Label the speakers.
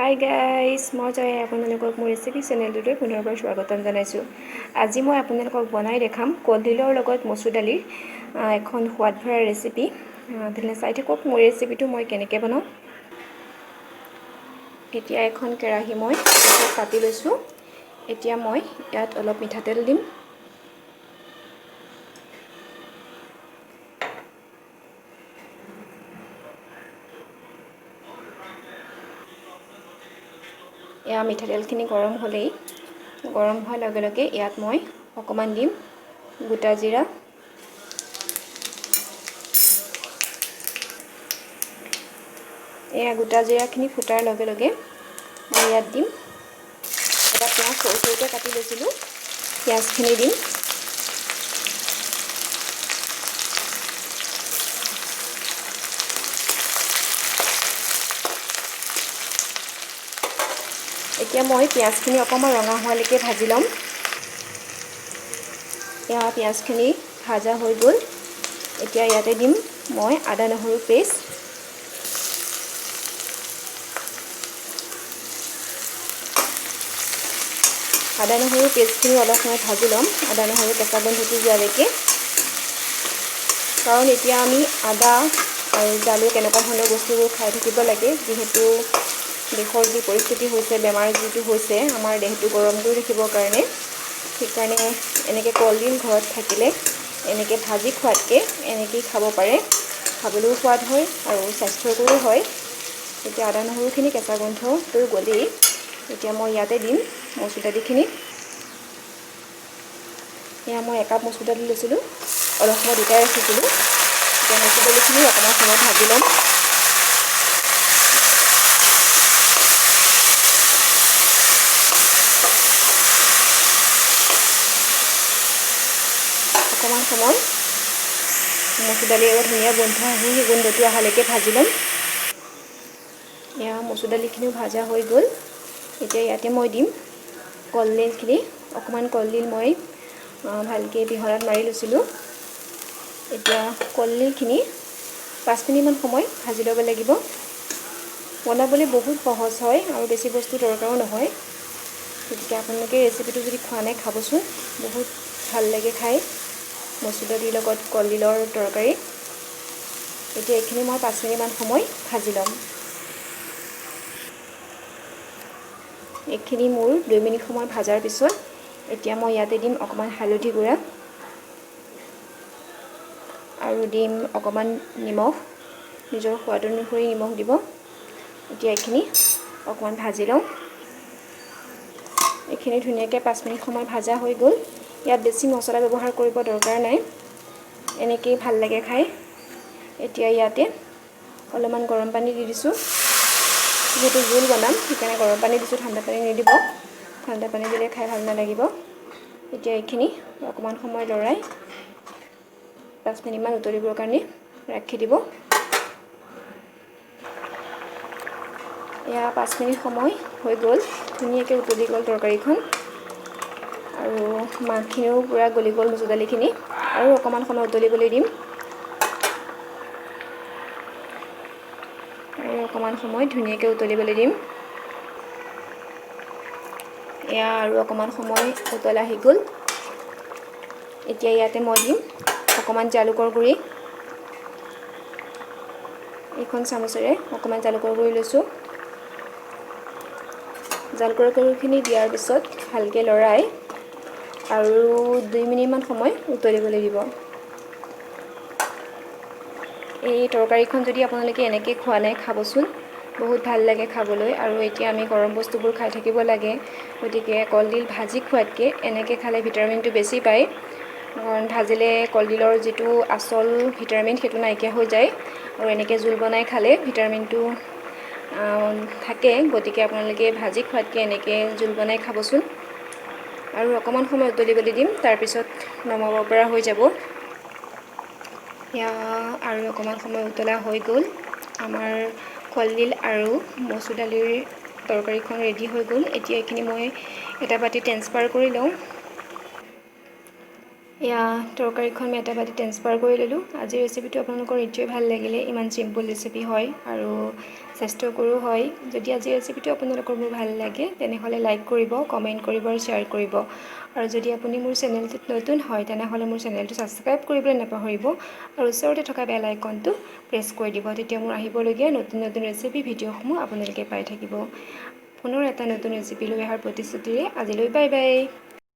Speaker 1: Hi guys, মই জয় আপোনালোকক মোৰ ৰেচিপি চেনেলটোলৈ পুনৰবাৰ স্বাগতম জনাইছোঁ। আজি মই আপোনালোকক বনাই দেখাম কলডিলৰ লগত মচুৰ দালিৰ এখন সোৱাদ ভৰা ৰেচিপি। তেনে চাই থাকক মোৰ ৰেচিপিটো মই কেনেকৈ বনাওঁ। এতিয়া এখন কেৰাহী মই পাতি লৈছোঁ। এতিয়া মই ইয়াত অলপ মিঠাতেল দিম। এয়া মিঠাতেলখিনি গৰম হ'লেই, গৰম হোৱাৰ লগে লগে ইয়াত মই অকণমান দিম গোটা জিৰা, এয়া গোটা জিৰাখিনি ফুটাৰ লগে লগে মই ইয়াত দিম এটা পিঁয়াজ, সৰু সৰুকৈ কাটি লৈছিলোঁ, পিঁয়াজখিনি দিম। এতিয়া মই পিঁয়াজখিনি অকণমান ৰঙা হোৱালৈকে ভাজি ল'ম। এয়া পিঁয়াজখিনি ভাজা হৈ গ'ল। এতিয়া ইয়াতে দিম মই আদা নহৰু পেষ্ট। আদা নহৰু পেষ্টখিনি অলপ সময় ভাজি ল'ম, আদা নহৰু কেঁচা গোন্ধটো যোৱালৈকে। কাৰণ এতিয়া আমি আদা আৰু জালুক এনেকুৱা ধৰণৰ বস্তুবোৰ খাই থাকিব লাগে, যিহেতু দেশৰ যি পৰিস্থিতি হৈছে, বেমাৰ যিটো হৈছে, আমাৰ দেহটো গৰম কৰি ৰাখিবৰ কাৰণে। সেইকাৰণে এনেকৈ কলডিল ঘৰত থাকিলে এনেকৈ ভাজি খোৱাতকৈ এনেকৈয়ে খাব পাৰে, খাবলৈও সোৱাদ হয় আৰু স্বাস্থ্যকৰো হয়। এতিয়া আদা নহৰুখিনি কেঁচা গোন্ধটো গ'লেই এতিয়া মই ইয়াতে দিম মচুৰ দালিখিনি। এয়া মই একাপ মচুৰ দালি লৈছিলোঁ, অলপ সময় দুটাই ৰাখিছিলোঁ। এতিয়া মচুৰ দালিখিনি অকণমান সময় ভাজি ল'ম। অকণমান সময় মচুৰ দালি আৰু ধুনীয়া গোন্ধ আহে, সেই গোন্ধটো অহালৈকে ভাজি ল'ম। এয়া মচুৰ দালিখিনিও ভাজা হৈ গ'ল। এতিয়া ইয়াতে মই দিম কলডিলখিনি। অকণমান কলডিল মই ভালকৈ পিহনাত মাৰি লৈছিলোঁ। এতিয়া কলডিলখিনি 5 মিনিটমান সময় ভাজি ল'ব লাগিব। বনাবলৈ বহুত সহজ হয় আৰু বেছি বস্তু দৰকাৰো নহয়। গতিকে আপোনালোকে ৰেচিপিটো যদি খোৱা নাই খাবচোন, বহুত ভাল লাগে খাই মচুৰ দালিৰ লগত কলডিলৰ তৰকাৰী। এতিয়া এইখিনি মই 5 মিনিটমান সময় ভাজি ল'ম। এইখিনি মোৰ 2 মিনিট সময় ভাজাৰ পিছত এতিয়া মই ইয়াতে দিম অকণমান হালধি গুড়া আৰু দিম অকণমান নিমখ, নিজৰ সোৱাদ অনুসৰি নিমখ দিব। এতিয়া এইখিনি অকণমান ভাজি লওঁ। এইখিনি ধুনীয়াকৈ 5 মিনিট সময় ভাজা হৈ গ'ল। ইয়াত বেছি মছলা ব্যৱহাৰ কৰিব দৰকাৰ নাই, এনেকৈয়ে ভাল লাগে খাই। এতিয়া ইয়াতে অলপমান গৰম পানী দি দিছোঁ, যিহেতু জোল বনাম সেইকাৰণে গৰম পানী দিছোঁ, ঠাণ্ডা পানী নিদিব, ঠাণ্ডা পানী দিলে খাই ভাল নালাগিব। এতিয়া এইখিনি অকণমান সময় লৰাই 5 মিনিটমান উতলিবৰ কাৰণে ৰাখি দিব। এয়া 5 মিনিট সময় হৈ গ'ল, ধুনীয়াকৈ উতলি গ'ল তৰকাৰীখন আৰু মাংসখিনিও পূৰা গলি গ'ল, মচুৰ দালিখিনি। আৰু অকণমান সময় উতলিবলৈ দিম আৰু অকণমান সময় ধুনীয়াকৈ উতলিবলৈ দিম। এয়া আৰু অকণমান সময় উতল আহি গ'ল। এতিয়া ইয়াতে মই দিম অকণমান জালুকৰ গুড়ি। এইখন চামুচেৰে অকণমান জালুকৰ গুড়ি লৈছোঁ। জালুকৰ গুড়িখিনি দিয়াৰ পিছত ভালকৈ লৰাই আৰু 2 মিনিটমান সময় উতলিবলৈ দিব। এই তৰকাৰীখন যদি আপোনালোকে এনেকৈ খোৱা নাই খাবচোন, বহুত ভাল লাগে খাবলৈ। আৰু এতিয়া আমি গৰম বস্তুবোৰ খাই থাকিব লাগে, গতিকে কলডিল ভাজি খোৱাতকৈ এনেকৈ খালে ভিটামিনটো বেছি পায়। কাৰণ ভাজিলে কলডিলৰ যিটো আচল ভিটামিন সেইটো নাইকিয়া হৈ যায়, আৰু এনেকৈ জোল বনাই খালে ভিটামিনটো থাকে। গতিকে আপোনালোকে ভাজি খোৱাতকৈ এনেকৈ জোল বনাই খাবচোন। আৰু অকণমান সময় উতলিবলৈ দিম, তাৰপিছত নমাব পৰা হৈ যাব। এয়া আৰু অকণমান সময় উতলা হৈ গ'ল। আমাৰ কলডিল আৰু মচুৰ দালিৰ তৰকাৰীখন ৰেডি হৈ গ'ল। এতিয়া এইখিনি মই এটা বাতি ট্ৰেন্সফাৰ কৰি লওঁ। এয়া তৰকাৰীখন মই এটা বাতিত ট্ৰেন্সফাৰ কৰি ল'লোঁ। আজিৰ ৰেচিপিটো আপোনালোকৰ নিশ্চয় ভাল লাগিলে। ইমান চিম্পল ৰেচিপি হয় আৰু স্বাস্থ্যকৰো হয়। যদি আজিৰ ৰেচিপিটো আপোনালোকৰ মোৰ ভাল লাগে, তেনেহ'লে লাইক কৰিব, কমেণ্ট কৰিব আৰু শ্বেয়াৰ কৰিব। আৰু যদি আপুনি মোৰ চেনেলটোত নতুন হয়, তেনেহ'লে মোৰ চেনেলটো ছাবস্ক্ৰাইব কৰিবলৈ নাপাহৰিব আৰু ওচৰতে থকা বেল আইকনটো প্ৰেছ কৰি দিব। তেতিয়া মোৰ আহিবলগীয়া নতুন নতুন ৰেচিপি ভিডিঅ'সমূহ আপোনালোকে পাই থাকিব। পুনৰ এটা নতুন ৰেচিপি লৈ অহাৰ প্ৰতিশ্ৰুতিৰে আজিলৈ বাই বাই।